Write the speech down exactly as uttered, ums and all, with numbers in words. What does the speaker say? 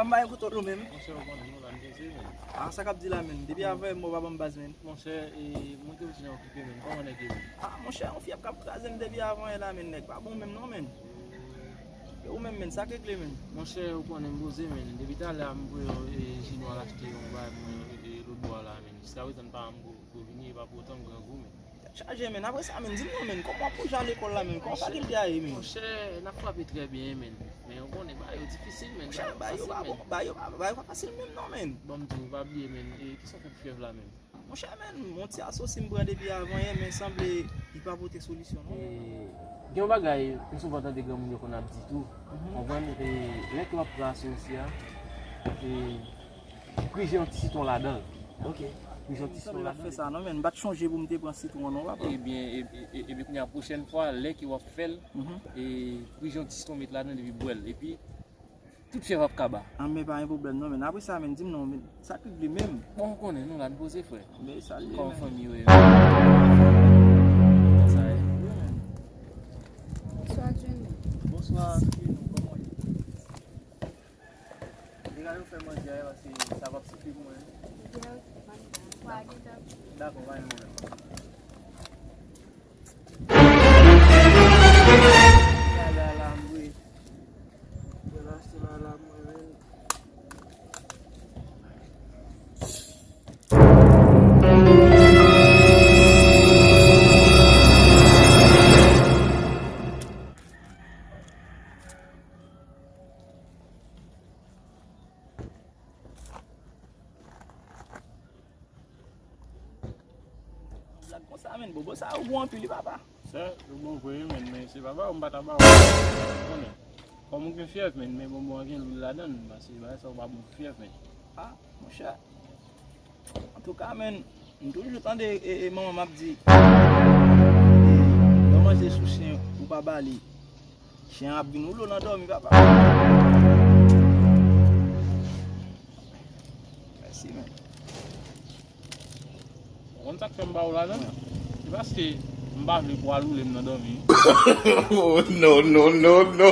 M pa gen kote ou menm. Monchè, ou konnen nou la, n poze, men. Ah, sa k ap di la, menm? Depi avan yè m, ou pa ban m baz, menm. Monchè, e, monte ou ti jan okipe, menm. Kòman nèg ye, menm? Ah, monchè, yon fyèv k ap kraze m depi avan yè la, menm. Nèg pa bon menm, non, menm. E ou menm, menm, sa k regle, menm? Monchè, ou konnen m poze, menm. Depi talè a, m voye, e, Jinwa al achte yon bagay pou mwen, e, lòtbò a la, menm. Jiskaprezan, m pa janm ko-, ko vini, e pa pou otan m grangou, menm. Tèt chaje, menm. Apre sa, menm, di m non, menm. Kòman w ap bouje al lekòl la, menm? Kòman fakilte a ye, menm? Monchè, n ap frape trè byen, menm. Men ou konnen, bagay yo difisil, menm. Monchè, bagay yo pa bon, bagay yo pa, bagay yo pa fasil menm non, menm. Ban m di w, pa bliye, menm. E kisa w fè pou fyèv la, menm? Monchè, menm, yon ti asosi m pran depi avan yè, men sanble li pa pote solisyon, non. E, gen yon bagay, m souvan tande granmoun yo konn ap di tou. Mhm. Konprann, e, lè ke w ap pran asosi a, e, prije yon ti sitwon ladan l. Ok. Prije yon ti sitwon ladan l. Sanble l ap fè sa, non, menm. M pa t chonje pou m te pran sitwon, non, papa. Ebyen, e, e, e, ebyen, kounye a, pwochèn fwa, lè ke w ap fè l, e, prije yon ti sitwon, met ladan l, epi bwè l. Epi, tout fyèv ap kaba. Ah, men pa gen pwoblèm non, men apre sa, men di m non, men sa k regle menm? Bon, ou konnen, nou la, n poze, frè. Men sa l ye, kòman fanmi yo ye? Sa ye. Bonswa, Jenny. Bonswa, Jenny, kòman w ye? Degaje w fè manje a, paske sa p ap sifi pou mwen. Dakò, pa gen pwoblèm. Gade alam wi. Mwen achte alam mwen menm. Blag konsa, menm, bobo sa yo gou anpil, wi, papa. Sa, yo bon vre, wi, menm, men se papa, m pa ta ba ou, konnen. Kòm ou gen fyèv, menm, men bonbon an gen lwil ladan l, paske bagay sa yo pa bon pou fyèv, menm. Ah, monchè. Antouka, menm, m toujou tande, e, e, manman m ap di, e, lè w manje sou chen, ou pa ba li. Chen an ap vin woule w nan dòmi, papa. Mèsi, men. Ou konn sa k fè m ba ou ladan? Se paske m pa vle pou w al woule m nan dòmi. Oh, no, no, no, no.